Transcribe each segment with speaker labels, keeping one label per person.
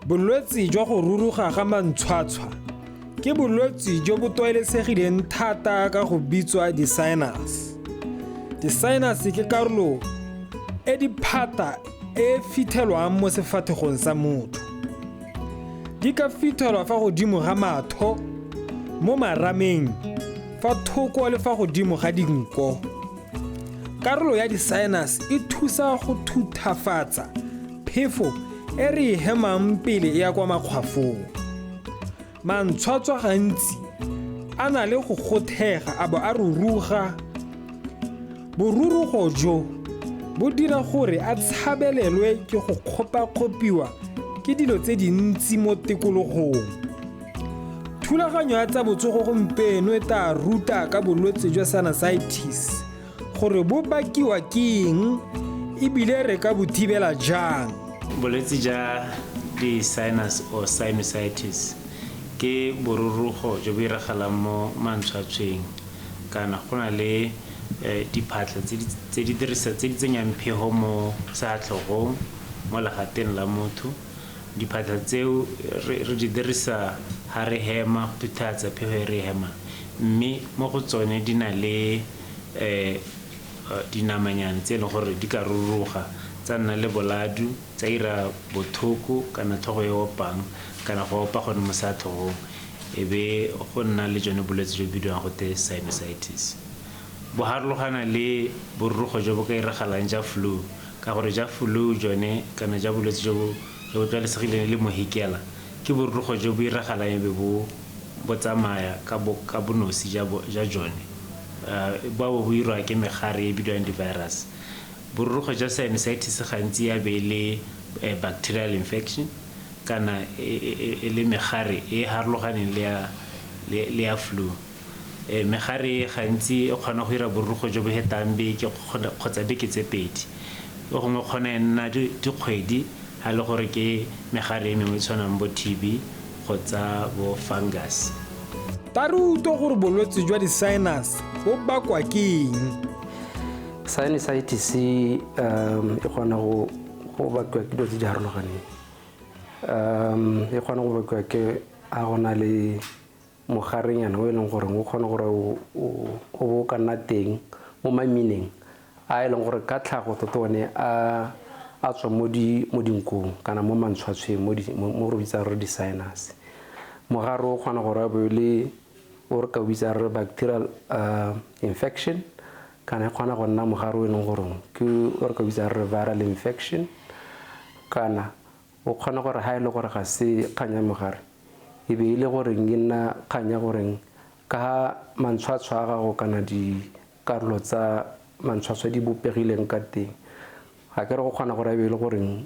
Speaker 1: Bolwetse jwa go ruruga ga mantshwatshwa ke bolwetse jo bo tlwaelesegileng thata ka go bitswa di-sinus. Di-sinus ke karolo e diphata e fithelwang mo sefathegong sa motho. Di ka fithelwa fa godimo ga matho, mo marameng, fa thoko le fa godimo ga dinko. Karolo ya di-sinus e thusa go thuthafatsa phefo e re e hemang pele e ya kwa makgwafong. Mantshwatswa gantsi a na le go gothega a bo a ruruga. Borurugo jo bo dira gore a tshabelelwe ke go kgopakgopiwa ke dilo tse dintsi mo tikologong. Thulaganyo ya tsa botsogo gompieno e tla ruta ka bolwetse jwa sinusitis gore bo bakiwa ke eng ebile re ka bo thibela jang.
Speaker 2: Bolwetse ja di-sinus or sinusitis ke borurugo jo bo iragalang mo mantshwatshweng kana go na le diphatlha tse di dirisa tse di tsenyang phego mo sefatlhegong mo legateng la motho. Diphatlha tseo re di dirisa ha re hema go thuthatsa phego e re e hemang, mme mo go tsone di na le dinamanyana tse e leng gore di ka ruruga tsa nna le boladu, tsa ira bothoko kana tlhogo e opang kana go opa gone mo sefatlhegong, e be go nna le jone bolwetse jo bidiwang gote sinusitis. Bo harologana le borurugo jo bo ka iragalang ja flu, ka gore ja flu jone kana ja bolwetse jo bo tlwaelesegileng le mohikela ke borurugo jo bo iragalang e be bo tsamaya ka bonosi ja jone. Bo a bo bo irwa ke megare e bidiwang di-virus. Borurugo jwa sinusitis gantsi ya be e le bacterial infection kana e le megare e harologaneng le ya flu. Megare e gantsi e kgona go ira borurugo jo bo hetang beke kgotsa beke tse pedi. E gongwe kgona e nna dikgwedi ha le gore ke megare e mengwe e tshwanang bo TB kgotsa bo fungus.
Speaker 1: Ta re utlwe gore bolwetse jwa di-sinus bo bakwa ke eng.
Speaker 3: Sinusitis e kgona go bakiwa ke dilo tse di harologaneng. E kgona go bakiwa ke ha go na le mogarenyana o e leng gore o kgona gore o bo ka nna teng mo mamineng a e leng gore ka tlhago tota one a tswa mo dinkong kana mo mantshwatshweng mo re bitsang re di-sinus. Mogare o kgona gore a bo le o re ka bitsang re bacterial infection, kana e kgona go nna mogare o e leng gore ke o re ka bitsang re viral infection, kana o kgona gore ha e le gore ga se kgang ya mogare e be e le goreng e nna kgang ya goreng ka ha mantshwatshwa a gago kana dikarolo tsa mantshwatshwa di bopegileng ka teng. Ga ke re go kgona gore e be e le goreng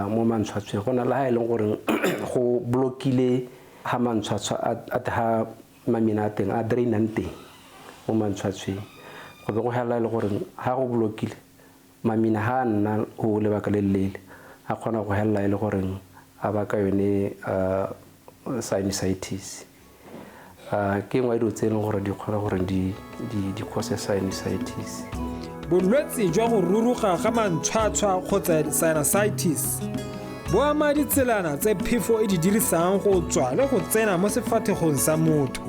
Speaker 3: mo mantshwatshweng go na le ha e leng goreng go blokile ha mantshwatshwa a ha mamina a teng a drainang teng mo mantshwatshweng, go be go hela e le goreng ha go blokile mamina ha a nna go lebaka le leele a kgona go hela e le goreng a baka yone sinusitis. Ke nngwe ya dilo tse e leng gore di kgona gore di cause sinusitis.
Speaker 1: Bolwetse jwa go ruruga ga mantshwatshwa kgotsa sinusitis bo ama ditselana tse phefo e di dirisang go tswa le go tsena mo sefathegong sa motho.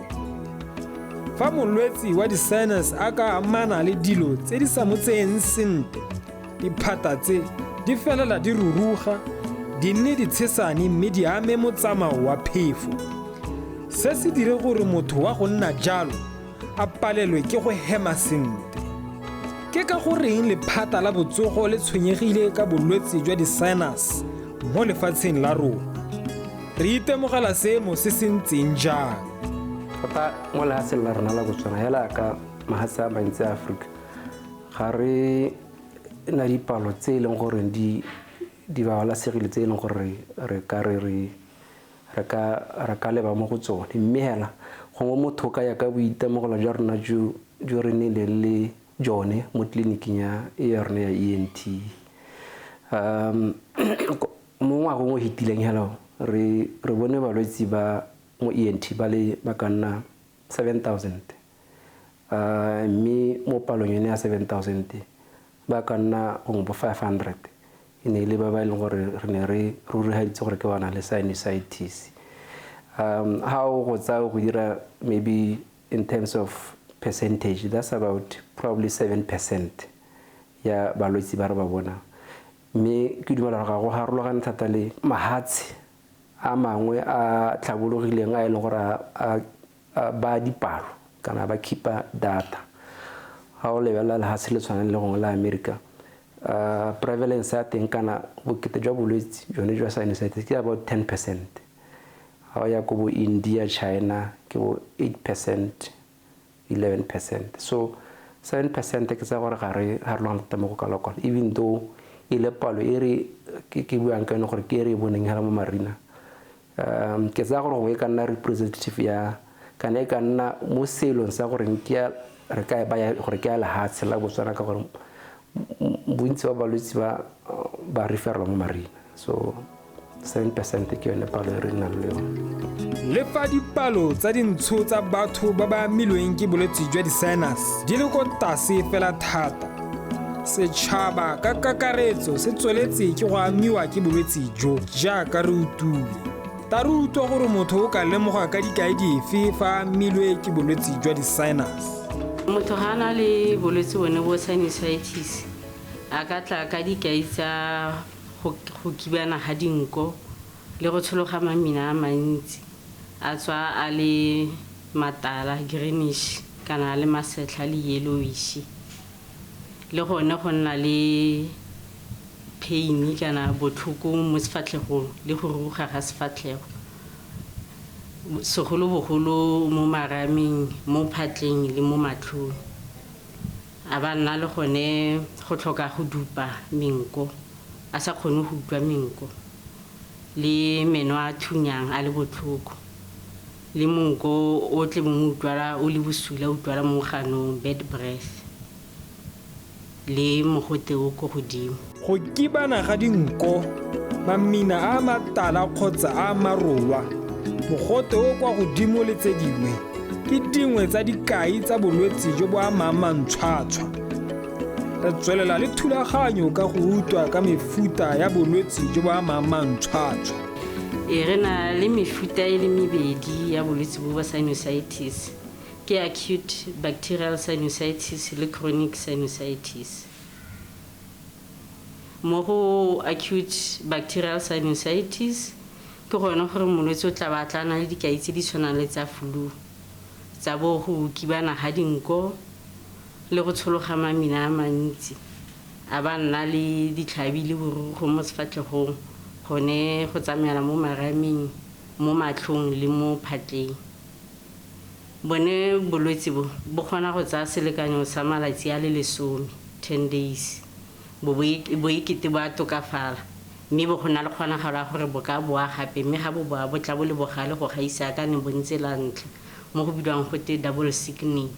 Speaker 1: Fa molwetse wa di-sinus a ka amana le dilo tse di sa mo tseyeng sentle, diphata tse di felela di ruruga, di nne ditshesane mme di ame motsamao wa phefo. Se se dire gore motho wa go nna jalo a palelwe ke go hema sentle. Ke ka goreng lephata la botsogo le tshwenyegile ka bolwetse jwa di-sinus mo lefatsheng la rona? Re itemogela seemo se se ntseng jang?
Speaker 3: Tota mo lefatsheng la rona la Botswana hela ka mafatshe a mantsi a Aforika ga re na dipalo tse e leng gore di babalesegile tse e leng gore re ka re re ka leba mo go tsone. Mme hela gongwe motho ka ya ka boitemogelo jwa rona jo re nnileng le jone mo tleliniking ya rona ya ENT. Mo ngwageng o fetileng hela re bone balwetse ba mo ENT ba le ba ka nna 7,000. Mme mo palong yone ya 7,000 ba ka nna gongwe bo 500 E ne e le ba ba e leng gore re ne re rurigaditse gore ke ba nang le sinusitis. Ha o go tsaya go dira maybe in terms of percentage, that's about probably 7% ya balwetse ba re ba bonang. Mme ke dumela gore ga go harologane thata le mahatshe a mangwe a tlhabologileng a e leng gore a ba dipalo kana ba keepa data. Ha o lebelela lehatshe le tshwanang le gongwe la America, prevalence ya teng kana bokete jwa bolwetse jone jwa sinusitis ke about 10%. Ha o ya ko bo India, China ke bo 8%, 11%. So 7% ke tsa gore ga re harologane thata mo go kalokalo, even though e le palo e re ke buang ka yone gore ke e re e boneng hela mo Marina. Ke tsaya gore gongwe e ka nna representative ya kana e ka nna mo seelong sa gore ke ya re ka e baya gore ke ya lehatshe la Botswana, ka gore bontsi ba balwetse ba referelwa mo Marina. So 7% ke yone palo e re nang le yone.
Speaker 1: Le fa dipalo tsa dintsho tsa batho ba ba amilweng ke bolwetse jwa di-sinus di le ko tlase fela thata, setšhaba ka kakaretso se tsweletse ke go amiwa ke bolwetse jo jaaka re utlwile. Ta re utlwa gore motho o ka lemoga ka dikai dife fa a amilwe ke bolwetse jwa di-sinus.
Speaker 4: Motho ga a na le bolwetse bone bo sinusitis a ka tla ka dikai tsa go kibana ga dinko le go tshologa mamina a mantsi, a tswa a le matala greenish kana a le masetlha le yellowish, le gone go nna le pain kana botlhoko mo sefatlhegong le go ruruga ga sefatlhego, segolobogolo mo marameng, mo phatleng le mo matlhong. A ba nna le gone go tlhoka go dupa menko, a sa kgone go utlwa menko, le meno a thunyang a le botlhoko, le monko o tle bong o utlwala o le bosula, o utlwala mo ganong, bad breath, le mogote o ko godimo.
Speaker 1: Go kibana ga dinko, mamina a matala kgotsa a marolwa, mogote o kwa godimo le tse dingwe ke dingwe tsa dikai tsa bolwetse jo bo amang mantshwatshwa. Re tswelela le thulaganyo ka go utlwa ka mefuta ya bolwetse jo bo amang mantshwatshwa.
Speaker 4: E re na le mefuta e le mebedi ya bolwetse bo ba sinusitis, ke acute bacterial sinusitis le chronic sinusitis. Mo go acute bacterial sinusitis ke gone gore molwetse o tla ba tla na le dikai tse di tshwanang le tsa flu, tsa bo go kibana ga dinko le go tshologa mamina a mantsi, a ba nna le ditlhabi le borugo mo sefatlhegong, gone go tsamaela mo marameng, mo matlhong le mo phatleng. Bone bolwetse bo bo kgona go tsaya selekanyo sa malatsi a le 10, 10 days, bo ekete bo a tokafala, mme bo go na le kgonagalo ya gore bo ka boa gape, mme ga bo boa bo tla bo le bogale go gaisa ka ne bo ntse la ntlha, mo go bidiwang gote double sickening.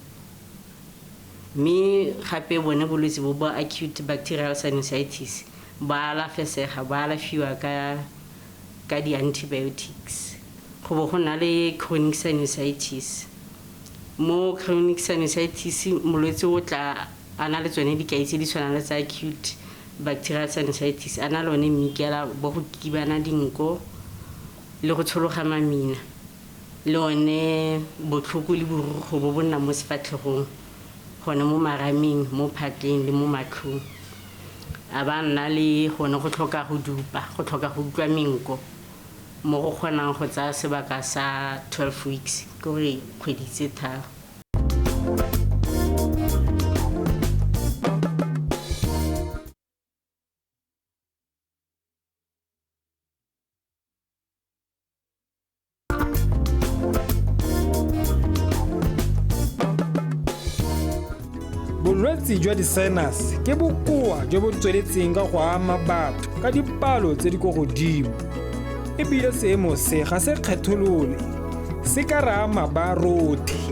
Speaker 4: Mme gape bone bolwetse bo bo acute bacterial sinusitis ba alafesega, ba alafiwa ka di-antibiotics. Go bo go na le chronic sinusitis. Mo chronic sinusitis molwetse o tla a na le tsone dikai tse di tshwanang le tsa acute bacterial sinusitis, a na le one mmikela bo go kibana dinko le go tshologa mamina, le one botlhoko le borugo bo bo nnang mo sefatlhegong, gone mo marameng, mo phatleng le mo matlhong. A ba nna le gone go tlhoka go dupa, go tlhoka go utlwa menko, mo go kgonang go tsaya sebaka sa 12 weeks, ke gore kgwedi tse 3.
Speaker 1: Bolwetse jwa di-sinus ke bokoa jo bo tsweletseng ka go ama batho ka dipalo tse di ko godimo, ebile seemo se ga se kgetholole, se ka re ama ba rotlhe.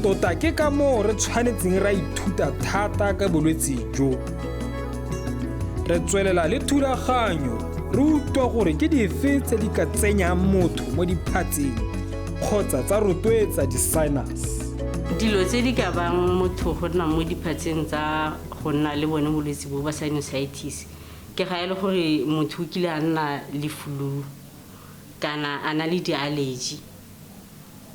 Speaker 1: Tota ke ka moo re tshwanetseng ra ithuta thata ka bolwetse jo. Re tswelela le thulaganyo re utlwa gore ke dife tse di ka tsenyang motho mo diphatseng kgotsa tsa rotloetsa di-sinus.
Speaker 4: Dilo tse di ka bang motho go nna mo diphatseng tsa go nna le bone bolwetse bo ba sinusitis Ke ga e le gore motho o kile a nna le flu kana a na le di-allergy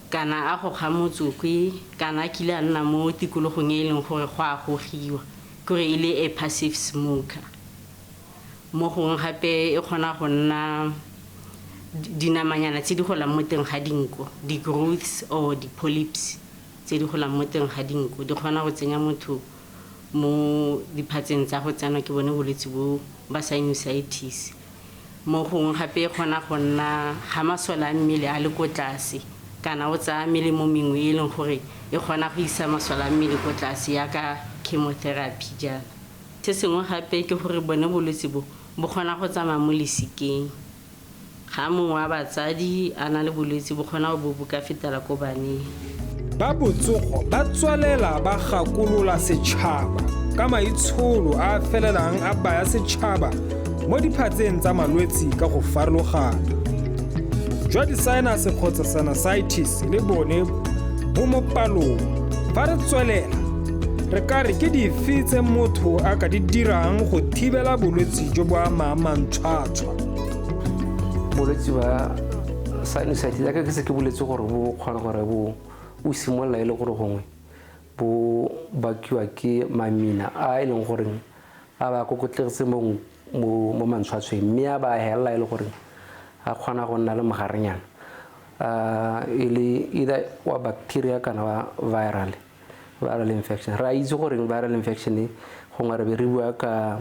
Speaker 4: kana a goga motsokwe kana a kile a nna mo tikologong e e leng gore go a gogiwa, ke gore e le a passive smoker. Mo gongwe gape e kgona go nna dinamanyana tse di golang mo teng ga dinko, di-growths or di-polyps tse di golang mo teng ga dinko, di kgona go tsenya motho mo diphatseng tsa go tsenwa ke bone bolwetse bo ba sinusitis. Mo gongwe gape e kgona go nna ga masole a mmele a le ko tlase kana o tsaya melemo mengwe e leng gore e kgona go isa masole a mmele ko tlase yaka chemotherapy jaana. Se sengwe gape ke gore bone bolwetse bo bo kgona go tsamaya mo lesikeng. Ga mongwe wa batsadi a na le bolwetse bo kgona go bo bo ka fetela ko baneng.
Speaker 1: Ba botsogo ba tswelela ba gakolola setšhaba ka maitsholo a a felelang a baya setšhaba mo diphatseng tsa malwetsi ka go farologana. Jwa di-sinus kgotsa sinusitis le bone bo mo palong. Fa re tswelela, re ka re ke dife tse motho a ka di dirang go thibela bolwetsi jo bo amang mantshwatshwa?
Speaker 3: Bolwetsi ba sinusitis, jaaka ke se ke boletse gore bo kgona gore bo o simolola e le gore gongwe bo bakiwa ke mamina a e leng gore a ba kokotlegetse mo mantshwatshweng, mme a ba helela e le gore a kgona go nna le mogarenyana, e le either wa bacteria kana wa viral infection. Re a itse gore viral infection e gongwe re be re bua ka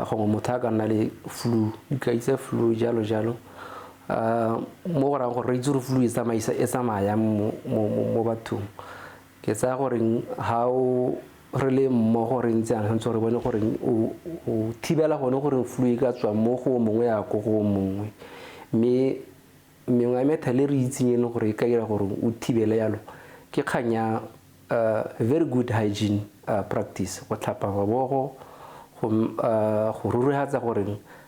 Speaker 3: gongwe motho a ka nna le flu, dikai tsa flu jalo jalo. Mo go rayang gore re itse gore flu e tsamaya mo bathong. Ke tsaya gore ha o re le mmogo re ntse yang, tshwanetse re bone gore o thibela gone gore flu e ka tswa mo go o mongwe ya ko go o mongwe. Mme mengwe ya methale re itseng e leng gore e ka dira gore o thibele yalo ke kgang ya very good hygiene practice, go tlhapa mabogo, go rurifatsa gore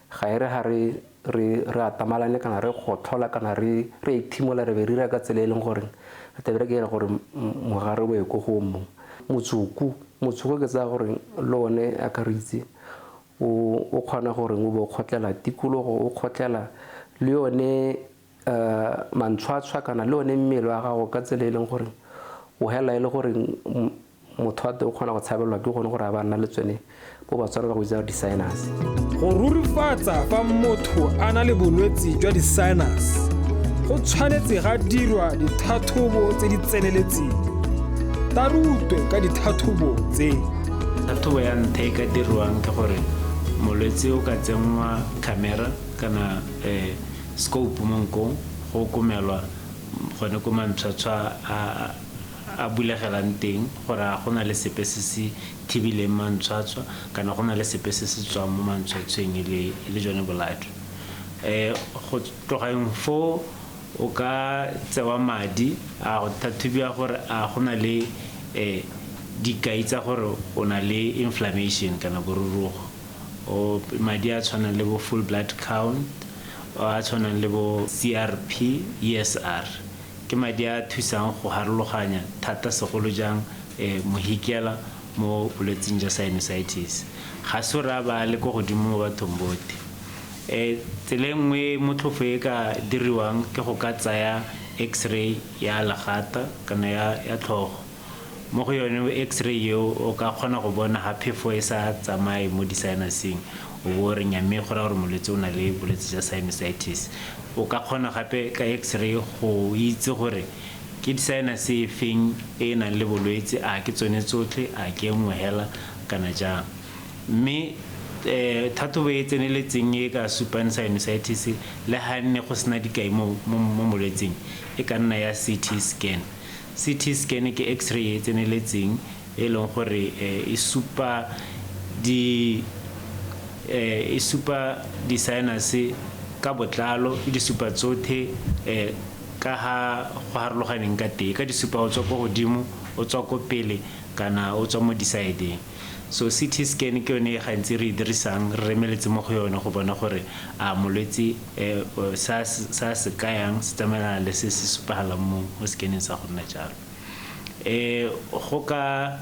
Speaker 3: ga e re ga re atamalane kana re gotlhola kana re ithimola re be re dira ka tsela e leng gore re tla be re dira gore mogare o ye ko go o mongwe. Motsoko ke tsaya gore le one a ka re itse o kgona gore o bo kgotlela tikologo, o kgotlela le yone mantshwatshwa kana le one mmele wa gago ka tsela e leng gore o hela e le gore motho wa teng o kgona go tshabelwa ke gone gore a ba nna le tsone bo Batswana ba go bitsa di-sinus.
Speaker 1: Go rurifatsa fa motho a na le bolwetsi jwa di-sinus, go tshwanetse ga dirwa dithathobo tse di tseneletseng. Ta rutwe ka dithathobo tse.
Speaker 2: Thathobo ya ntlha e ka dirwang ke gore molwetse o ka tsenngwa camera kana scope mo nkong go komelwa gone ko mantshwatshwa a bulegelang teng gore a go na le sepe se se thibileng mantshwatshwa kana go na le sepe se se tswang mo mantshwatshweng e le jone boladu. Go tlogeng foo o ka tsewa madi a go tlhatlhobiwa gore a go na le dikai tsa gore o na le inflammation kana borurugo. O madi a tshwanang le bo full blood count, a tshwanang le bo CRP, ESR. Ke madi a thusang go harologanya thata segolo jang mohikela mo bolwetsing jwa sinusitis. Ga se gore a ba le ko godimo mo bathong botlhe. Tsela e nngwe motlhofo e ka diriwang ke go ka tsaya x-ray ya legata kana ya tlhogo. Mo go yone x-ray eo o ka kgona go bona ga phefo e sa tsamaye mo di-sinuseng, o bo re nya mme go raya gore molwetse o na le bolwetse jwa sinusitis. O ka kgona gape ka x-ray go itse gore ke di-sinus e feng e e nang le bolwetse, a ke tsone tsotlhe, a ke e nngwe hela kana jang. Mme thathobo e tseneletseng e ka supang sinusitis le ga nne go sena dikai mo molwetseng e ka nna ya CT scan. CT scan ke x-ray e tseneletseng e leng gore e supa di-sinus ka botlalo, e di supa tsotlhe ka ha go harologaneng ka teng, ka di supa o tswa ko godimo, o tswa ko pele kana o tswa mo di-side-eng. So CT scan ke yone e gantsi re e dirisang, re remeletse mo go yone go bona gore a molwetse sa se kayang se tsamaelana le se se supagalang mo scanning sa go nna jalo. Go ka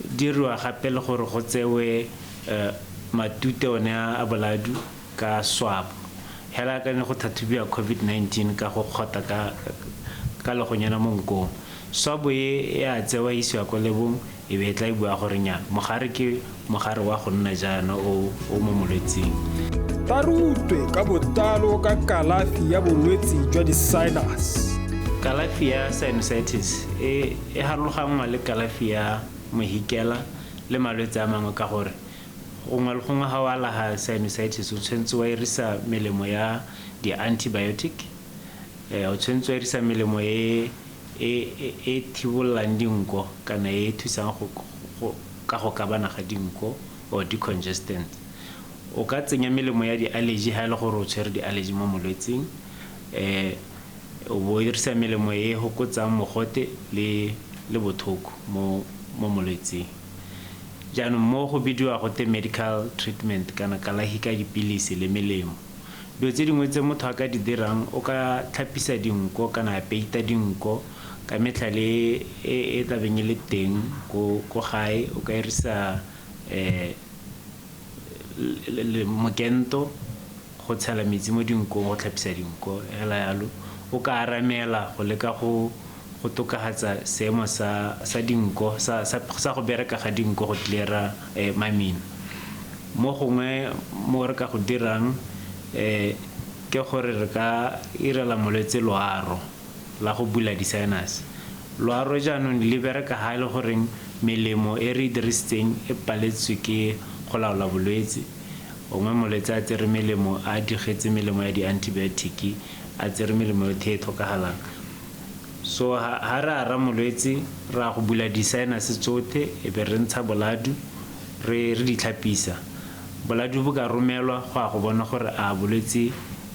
Speaker 2: diriwa gape le gore go tsewe Matute one a boladu ka swab hela ka ne go tlhatlhobiwa COVID-19 ka go kgotha ka legonyana mo nkong. Swabo e a tsewa isiwa ko lebong, e be e tla e bua gore nya mogare ke mogare wa go nna jaana o mo molwetsing.
Speaker 1: Ba rutwe ka botlalo ka kalafi ya bolwetse jwa di-sinus.
Speaker 2: Kalafi ya sinusitis e harologanngwa le kalafi ya mohikela le malwetse a mangwe ka gore gongwe le gongwe ga o alaga sinusitis o tshwanetse wa irisa melemo ya di-antibiotic, o tshwanetse wa irisa melemo e e thibololang dinko kana e thusang ka go kabana ga dinko or decongestant. O ka tsenya melemo ya di-allergy ha e le gore o tshwere di-allergy mo molwetsing, o bo dirisa melemo e hokotsang mogote le bothoko mo molwetsing. Jaanong mo go bidiwa gote medical treatment kana kalafi ka dipilisi le melemo. Dilo tse dingwe tse motho a ka di dirang, o ka tlhapisa dinko kana a peita dinko ka metlhale e tlabeng e le teng ko gae. O ka irisa mokento go tshela metsi mo dinkong go tlhapisa dinko hela yalo. O ka aramela go leka go tokafatsa seemo sa dinko sa go bereka ga dinko go cleara mamina. Mo gongwe mo re ka go dirang ke gore re ka irela molwetse loaro la go bula di-sinus. Loaro jaanong le bereka ha e le goreng melemo e re e dirisitseng e paletswe ke go laola bolwetse. Gongwe molwetse a tsere melemo, a digetse melemo ya di-antibiotic, a tsere melemo yotlhe e tlhokagalang. So ha re ara molwetse ra go bula di-sinus tsotlhe e be re ntsha boladu re di tlhapisa. Boladu bo ka romelwa go ya go bona gore a bolwetse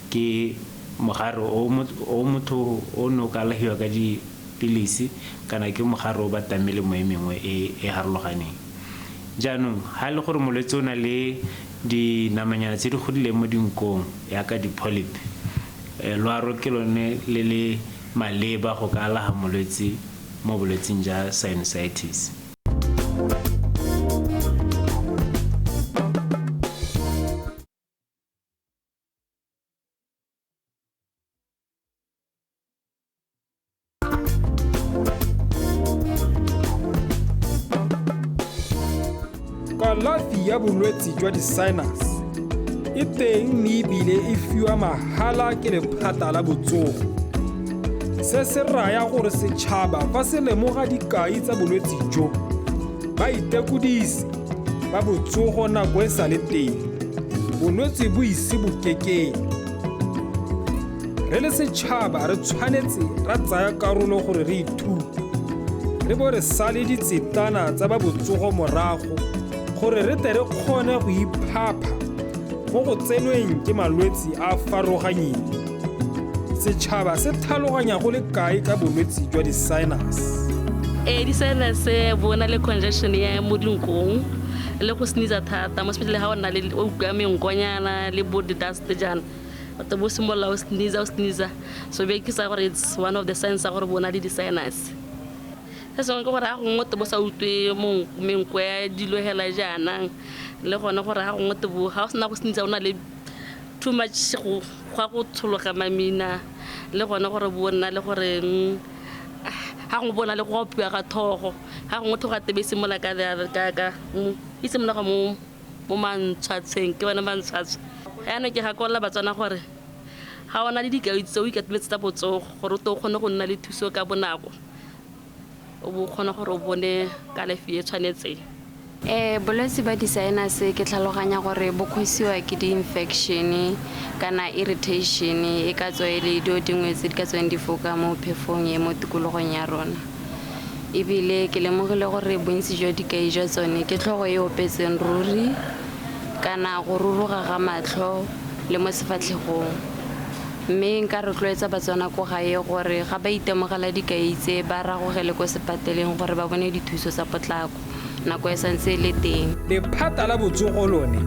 Speaker 2: ke mogare o motho o ne o ka alafiwa ka dipilisi kana ke mogare o batang melemo e mengwe e harologaneng. Jaanong ha e le gore molwetse o na le dinamanyana tse di godileng mo dinkong yaka di-polyp, loaro ke lone le le maleba go ka alaga molwetse mo bolwetseng jwa sinusitis.
Speaker 1: Kalafi ya bolwetse jwa di-sinus e teng mme ebile e fiwa mahala ke lephata la botsogo. Se se raya gore setšhaba fa se lemoga dikai tsa bolwetse jo, ba itekodise ba botsogo nako e sa le teng, bolwetse bo ise bo kekeng. Re le setšhaba re tshwanetse ra tsaya karolo gore re ithute, re bo re sale ditsetana tsa ba botsogo morago gore re tle re kgone go iphapha mo go tsenweng ke malwetse a a farologanyeng. Setšhaba se tlhaloganya go le kae ka bolwetse jwa di-sinus?
Speaker 5: Di-sinus bo na le congestion ya mo dinkong le go sneeza thata mo sepetlele ga o nna le o utlwa menkonyana le bo di-dust jaana, o bo simolola o sneeza, so be ke sa gore it's one of the signs tsa gore bo na le di-sinus. Se sengwe ke gore ga gongwe te bo sa utlwe menko ya dilo hela jaanang, le gone gore ga gongwe te bo ga o sena go sneeza o na le too much go go tshologa mamina, le gone gore bo nna le gore ga gongwe bo na le go opiwa ga thogo, ga gongwe thogo tebe e simolola ka e simologa mo mantshwatsheng, ke bone mantshwatsho. Jaanong ke gakolola Batswana gore ga o na le dikai tse o ikatumetse tsa botsogo gore o tle o kgone go nna le thuso ka bonako, o bo kgona gore o bone kalafi e tshwanetseng.
Speaker 6: Bolwetse ba di-sinus ke tlhaloganya gore bo kgosiwa ke di-infection kana irritation e ka tswa e le dilo dingwe tse di ka tswang di foka mo phefong e mo tikologong ya rona. Ebile ke lemogile gore bontsi jwa dikai jwa tsone ke tlhogo e opetseng ruri kana go ruruga ga matlho le mo sefatlhegong. Mme nka rotloetsa Batswana ko gae gore ga ba itemogela dikai tse ba ragogele ko sepateleng gore ba bone dithuso tsa potlako nako e santse e le teng.
Speaker 1: Lephata la botsogo lone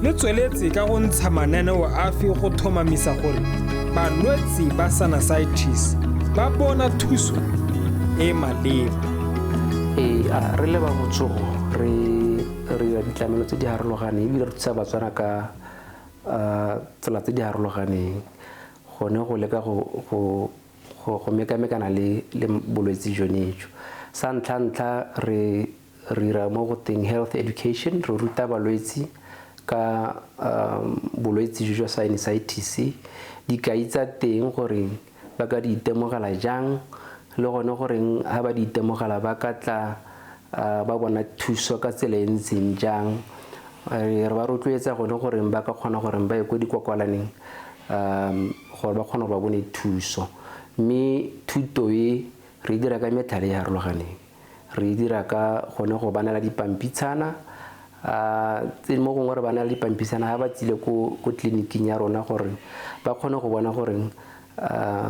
Speaker 1: le tsweletse ka go ntsha mananeo afe go tlhomamisa gore balwetse ba sinusitis ba bona thuso e maleba?
Speaker 3: Re le ba botsogo re dira ditlamelo tse di harologaneng ebile re thusa Batswana ka tsela tse di harologaneng gone go leka go mekamekana le bolwetse jone jo. Sa ntlha re dira mo go teng health education, re ruta balwetse ka bolwetse jo jwa sinusitis, dikai tsa teng gore ba ka di itemogela jang le gone goreng ha ba di itemogela ba ka tla ba bona thuso ka tsela e ntseng jang. Re ba rotloetsa gone goreng ba ka kgona gore ba ye ko dikokwalaneng gore ba kgone gore ba bone thuso. Mme thuto e re dira ka methale e harologaneng, re dira ka gone go ba neela dipampitshana tse mo gongwe re ba neela dipampitshana ha ba tsile ko tleliniking ya rona gore ba kgone go bona gore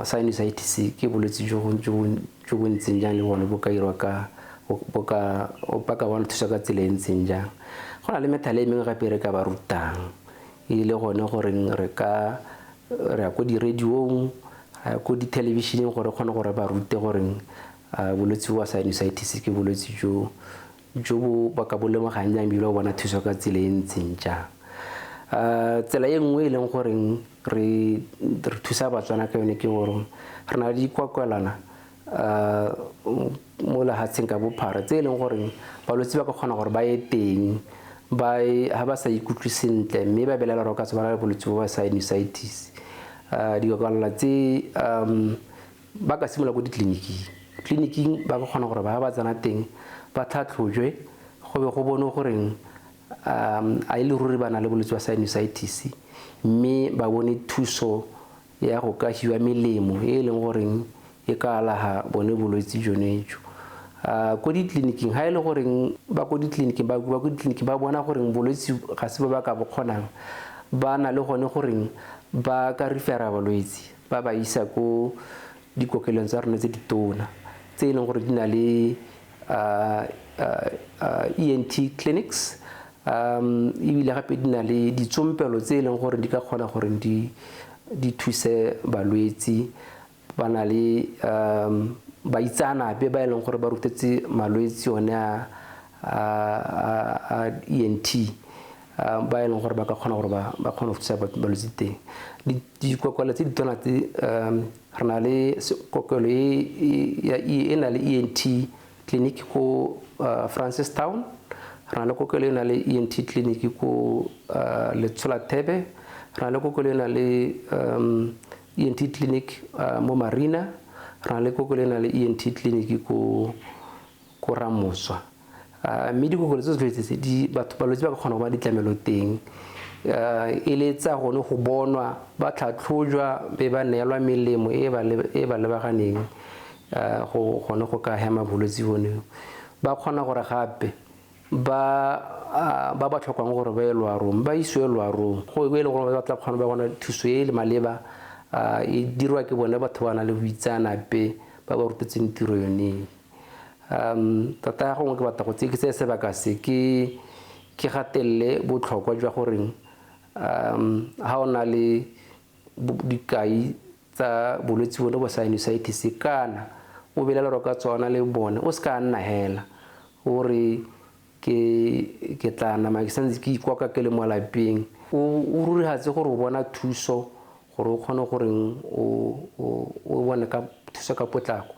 Speaker 3: sinusitis ke bolwetse jo bo ntseng jang le bone bo ka irwa ka bo ka bona thuso ka tsela e ntseng jang. Go na le methale e mengwe gape re ka ba rutang e le gone goreng re ka re ya ko di-radiong, re ya ko di-television-eng gore kgone gore ba rute goreng bolwetse bo sinusitis ke bolwetse jo bo ba ka bo lemogang jang ebile ba bona thuso ka tsela e ntseng jang. Tsela e nngwe e leng goreng re thusa Batswana ka yone ke gore re na le dikwakwelana mo lefatsheng ka bophara tse e leng goreng balwetse ba ka kgona gore ba ye teng ba ha ba sa ikutlwe sentle mme ba belela gore ka tswa ba na le bolwetse bo ba sinusitis. Dikokwalana tse ba ka simolola ko ditleliniking, ba ka kgona gore ba tsena teng ba tlhatlhojwe go be go bone goreng a e le ruri ba na le bolwetse ba sinusitis mme ba bone thuso ya go ka hiwa melemo e leng goreng e ka alaha bone bolwetse jone jo. Ko ditleliniking ha e le goreng ba ko ditleliniking ba ko ditleliniking ba bona goreng bolwetse ga se ba ka bo kgonang, ba na le gone goreng ba ka refera balwetse ba ba isa ko dikokelong tsa rona tse ditona tse e leng gore di na le ENT clinics, ebile gape di na le ditsompelo tse e leng gore di ka kgona gore di thuse balwetse. Ba na le baitseanape ba e leng gore ba rutetse malwetse one a ENT ba e leng gore ba ka kgona gore ba kgone go thusa balwetse teng. Dikokwelo tse ditona tse re na le kokelo e na le ENT clinic ko Francistown, re na le kokelo e na le ENT clinic ko Letsholathebe, re na le kokelo e na le ENT clinic mo Marina, re na le kokelo e na le ENT clinic ko Ramoswa. Mme dikokelo tse tsotlhe tse di batho balwetse ba ka kgona go ba ditlamelo teng e le tsa gone go bonwa ba tlhatlhojwa be ba neelwa melemo e ba lebaganeng go gone go ka hema bolwetse bone. Ba kgona gore gape ba ba tlhokang gore ba ye loarong ba isiwe loarong go e leng gore ba tla kgona ba bona thuso e le maleba e dirwa ke bone batho ba na le boitseanape ba ba rutetseng tiro yone. Tota gongwe ke batla go ke tseye sebaka se ke gatelele botlhokwa jwa goreng ha o na le dikai tsa bolwetse bone bo sinusitis kana o belela gore ka tsona le bone o se ka nna hela gore ke tla nama ke santse ke ikoka ke le mo lapeng, o rurihatse gore o bona thuso gore o kgone goreng o bone ka thuso ka potlako.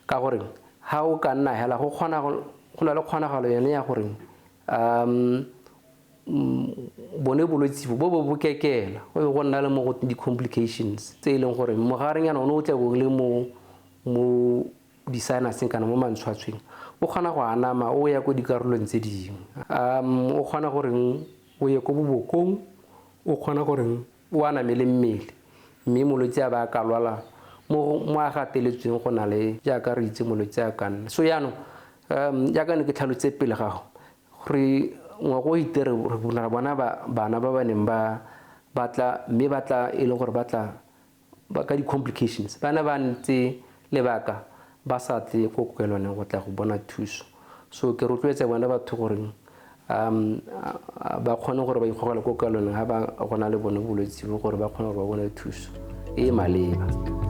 Speaker 3: Ka gore ha o ka nna hela go na le kgonagalo yone ya gore bone bolwetse bo bo kekela go go nna le mo go di-complications tse e leng gore mogarenyana one o tla bo le mo di-sinuseng kana mo mantshwatshweng o kgona go anama o ya ko dikarolong tse dingwe. O kgona goreng o ye ko bobokong, o kgona goreng o aname le mmele mme molwetse a ba ka lwala mo a gateletsweng go na le jaaka re itse molwetse a ka nna. So jaanong jaaka ne ke tlhalotse pele gago gore ngwaga o ite re bona bana ba ba neng ba batla mme ba tla e leng gore ba tla ka di-complications, bana ba ntse lebaka ba sa tle ko kokelwaneng go tla go bona thuso. So ke rotloetsa bona batho gore ba kgone gore ba ikgogele ko kokelwaneng ha ba gona le bone bolwetse bo gore ba kgone gore ba bone thuso e maleba.